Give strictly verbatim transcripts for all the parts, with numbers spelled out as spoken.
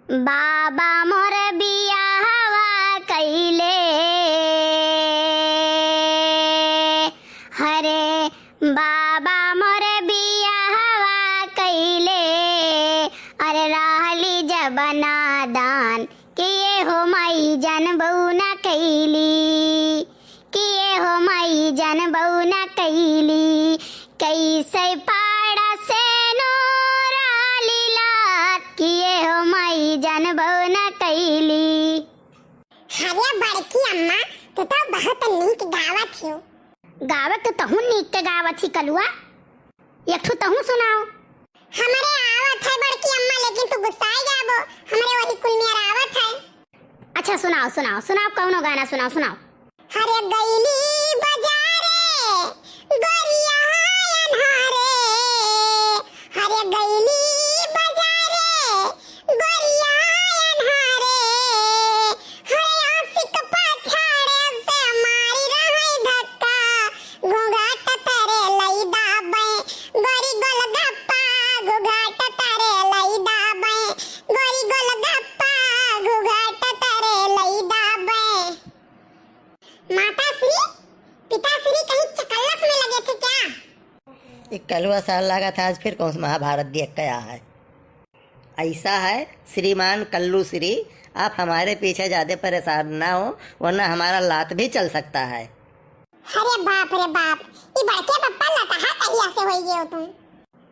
बाबा मोर बियाहवा कइले, हरे बाबा मोर बियाहवा कइले, अरे रहली जब नादान, कि ये हो माई जनबउ न कइली, कि ये हो माई जनबउ न कइली, कइसे पाड़ा से नोरा लीलात, कि ये हो माई जनबउ न कइली। अरे बड़की अम्मा, तू तो बहुत नीक गावत हो। गावत तो तहूँ नीक के गावत ही कलुआ। एक ठो तहूँ सुनाओ। हमरे आवत है बड़की अम्मा, लेकिन तू गुस्साए जाबो। हमरे वही कुल नियर आवत है। अच्छा सुनाओ, सुनाओ, सुनाओ, कौनो गाना सुनाओ, सुनाओ। हरे गइली बजारे गोरिया अन्हारे, हरे गइली बजारे गोरिया अन्हारे, हरे आशिक पछाड़े से मारी रहै धक्का, घूंघट तरे लई दाबै, गोरी गोलगप्पा, घूंघट तरे लई दाबै, गोरी गोलगप्पा, घूंघट तरे लई दाबै। माता श्री, पिता श्री कहीं चकल्लस में लगे थे क्या? ये कलुआ सार लागत है, आज फिर कौन सा महाभारत देख के आया है। ऐसा है श्रीमान कल्लू श्री, आप हमारे पीछे ज्यादा परेशान ना हो, वरना हमारा लात भी चल सकता है। अरे बाप रे बाप, ई बड़के पप्पा लतहा कहिया से होई गए हो तुम?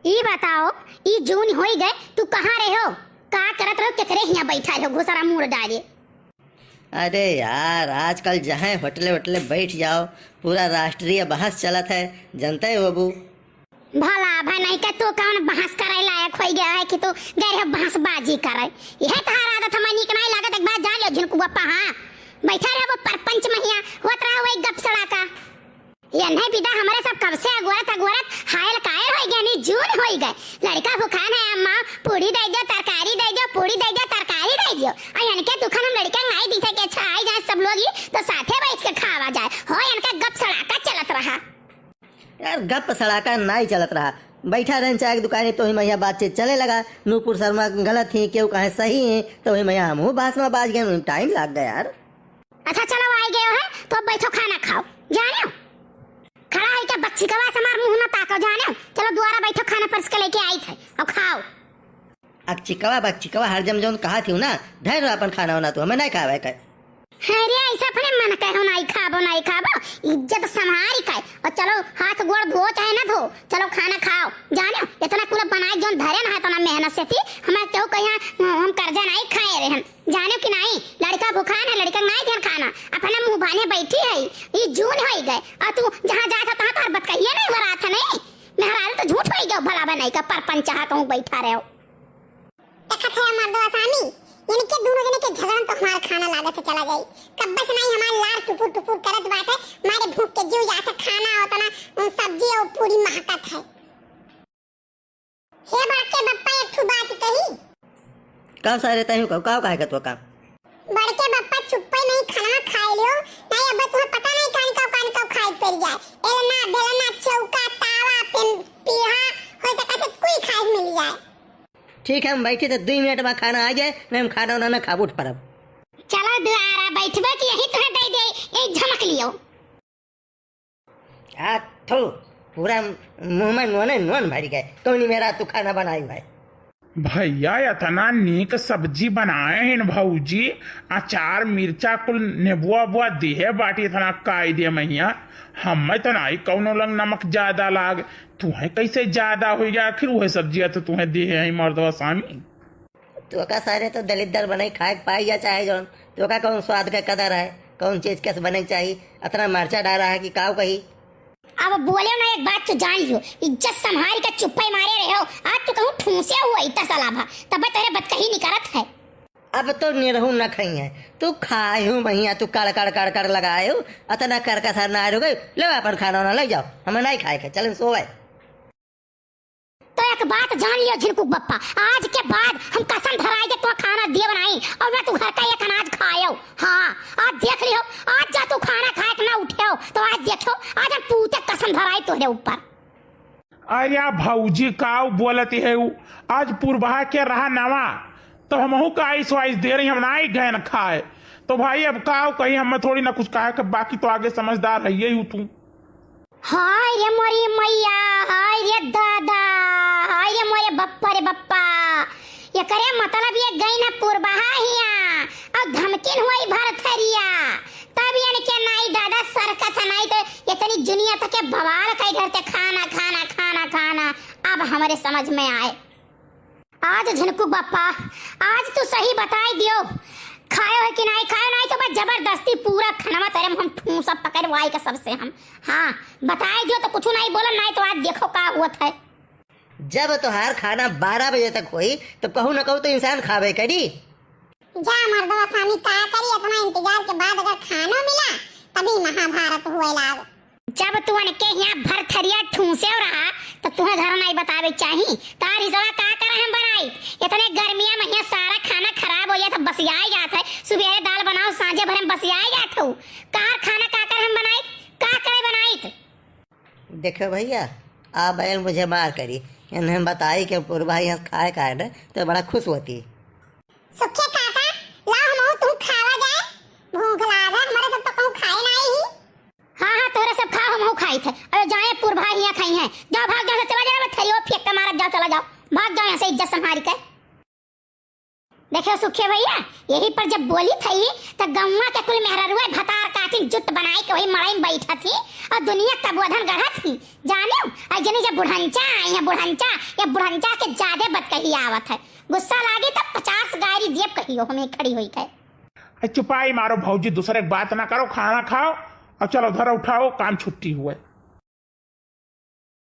ई बताओ, ई जून होई गए, तू कहाँ रहे हो, का करत रहो, केकरे हियाँ बैठा रहो, घुसरा मुड़ डाले। अरे यार, आजकल जहाँ होटले वोटले बैठ जाओ, पूरा राष्ट्रीय बहस चलत है, जनते होबू। भला भा नहीं के तू कौन बहस करे लायक होई गया है कि तू गए रहे बहसबाजी करे? यह तहार आदत हमें नीक नहीं लागत, एक बात जान लियो झिनकू बप्पा, हाँ? बैठा रहे वो परपंच महिया, होत रहा वही गप सड़ाका। ये नहीं बिदा हमरे सब कब से अगोरत अगोरत हायल कायल होई गए, नी जून होई गए। लड़का भुखान है अम्मा, पूड़ी दे दो, तरकारी दे दो, पूड़ी दे दो, तरकारी दे दो। आ इनके दुखन हम लड़का नहीं दी थे कि अच्छा आई जाए सब लोग ही तो साथे बैठ के खावा जाए। हो इनका गप सड़ाका चलत रहा। यार गप सड़ाका नहीं चलत रहा, बैठा रहन चाय के दुकानी तो ही महिया बातचीत चले लगा, नूपुर शर्मा गलत ही, केहू कहे सही है, तो ही महिया हमहू बहस में बाज गए, टाइम लाग गया यार। अच्छा चलो आई गयो है तो अब बैठो खाना खाओ, जाने हो? खड़ा है क्या बच्ची का वास हमार मुंह ना ताको, जाने हो? चलो दोबारा बैठो, खाना परस के लेके आई थे और खाओ। अक चिकवा बक चिकवा हर जम जौन कहा थी ना, धर अपन खाना होना तू हमें नहीं खावे कर। अरे ऐसा अपने मन कहो नहीं खाबो नहीं खाबो, इज्जत संभारी का। और चलो हाथ गोड़ धो चाहे ना धो, चलो खाना खाओ, जाने हो? इतना कुल बनाए जौन धरे ना है इतना मेहनत से थी, हमें क्यों कहीं हम कर्जा नहीं खाए रहे हम। जाने कि नहीं, लड़का भुखान है, लड़का नहीं देन खाना, अपने मुंह बांधे बैठी है। ई जून होई गए और तू जहाँ जात है तहाँ तोहर बतकहिया नहीं वरात है नहीं। मेहरारू तो झूठ होई गयो, भला बनाई का परपंच हा कहूँ बैठा रहो। देखत है मर्दवा स्वामी, इनके दोनों जने के झगड़न तो हमार खाना लागत है चला जाई। कब्बे से नहीं हमार लार टुपुर टुपुर करत बाटे, मारे भूख के जीव जात है, खाना होता ना, उन सब्जी और पूरी महकत है। हे बड़के बप्पा, एक ठो बात कही। का सारे तही का, का काहे का तो का? बड़के बप्पा, चुप्पे नहीं खाना खाए लियो, नहीं अब तुम्हें पता नहीं कान का, कान का खाए पड़ जाए। एलना, बेलना, चौका, तावा, पेन, पीढ़ा, हो सका तो कोई खाए मिल जाए। ठीक है, हम बैठे तो दो मिनट में खाना आ जाए, नहीं हम खाना उना ना खाब, उठ पड़ब। चलो दुआरा बैठबो कि यही तुम्हें दे दे, यही झमक लियो। आ, थू, पूरा मुंह में नोने नोन भर गए। कौनी मेरा तू खाना बनाई भाई? भैया, इतना नीक सब्जी बनाए हैं न भौजी, अचार, मिर्चा, कुल नेबुआ बुआ दिहे बाटी, इतना कायदे महिया। हमें तो नाई कौनो लंग नमक ज्यादा लाग, तुहें कैसे ज्यादा हो गया? आखिर वह सब्जिया तो तुहें दिहे हैं मर्दवा स्वामी। तोका सारे तो दलिद्दर बनाई खाए के पाई या चाहे जौन, तोका कौन स्वाद के कदर है, कौन चीज कैसे बने के चाही, अतना मरचा डाला है कि काऊ कही। अब बोले ना, एक बात तो जान लियो, इज्जत संभाल के चुप्पे मारे रहे हो, आज तो कहूँ ठूसे हुआ इतना साला भा, तब तेरे बतकही निकरत है। अब तो निरहू न खई है, तू खाए हूँ भैया, तू कड़ कड़ कड़ कड़ लगाए हो, अतना कर कसर ना रह गई, लो अपन खाना ना ले जाओ, हमें नहीं खाए के, चलन सोवे। तो एक बात जान लियो झिनकुक बप्पा, आज के बाद हम कसम धराई के तो खाना दिए बनाई और ना तू घर का एक अनाज खायो। हाँ, आज देख लियो, आज जा तू खाना खाए के ना उठेओ तो आज देखो, आज हम पूते कसम धराई तोहरे ऊपर। अरे भौजी काऊ बोलत है उ, आज पुरबहा के रहा नवा, तो हमहू का आइस वाइस दे रही, हम ना ही गए न खाए। तो भाई अब का कही, हमें थोड़ी ना कुछ कहा के, बाकी तो आगे समझदार है ही तू। हाय रे मोरी मैया, हाय रे दादा, हाय रे मोरे बप्पा रे बप्पा। एकरे मतलब ये गई ना पुरबहा हिया और धमकिन हुई भरथरिया, तब इनके नाई दादा सरकत है, नाई तो इतनी जुनिया तक के बवाल कई घर से खाना, खाना, खाना, खाना। अब हमरे समझ में आए। आज झिनकू बापा, आज तू सही बताई दियो, खायो है कि नाई खायो, नाई तो बस जबरदस्ती पूरा खनवा तेरे में हम ठूसा पकड़वाई का सबसे हम। हाँ, बताई दियो तो कुछ नाई बोलन, नाई तो आज देखो का हुआ है। जब तोहार खाना बारह बजे तक होई, तो कहूँ न कहूँ तो इंसान खाबे करी। जा मर्दवा स्वामी, का करी, इतना इंतजार के बाद अगर खानो मिला, तभी महाभारत हुए लाग। जब तू उनके यहाँ भरथरिया ठूसे रहा, तो तुहे घर नाई बतावे चाही। तार हिसवा का करे हम बनाई? इतने गर्मिया में यहाँ सारा खाना खराब हो जात है, बसियाई जात है। सुबेरे दाल बनाओ, सांझे भरे में बसियाई जात हो। कार खाना का करे हम बनाई? का करे बनाई? देखो भैया, आप बहन मुझे मार करी, इन्हें बताई कि पुरबा यहाँ खाए का है ना, तो बड़ा खुश होती। सुखे काका, लाओ हमहू तू खावा जाए, भूख लाग है, हमारे सब तो कहूँ खाए ना ही। हाँ, हाँ, तोहरे सब खाओ, हमहू खाई थे। अरे जाए पुरबा यहाँ खाई हैं, जाओ भाग जाओ, चला जाओ, थैलियो फेंक के मारत जाओ, चला जाओ, भाग जाओ यहाँ से इज्जत संभाल के। देखो सुखे भैया, यही पर जब बोली थी तो गौवा के कुल मेहररुए भतार काटिन जुट बनाई के वही मड़ई में बैठत ही और दुनिया तबोधन गढ़त ही। जानियो, और जनी जब बुढ़ंचा आई है, बुढ़ंचा, या बुढ़ंचा के ज्यादा बतकही आवत है। गुस्सा लागी तब पचास गारी दियब कहियो हमें खड़ी होई के। ए, चुपाई मारो भौजी, दूसरे के बात ना करो, खाना खाओ और चलो धरो उठाओ, काम छुट्टी हुए।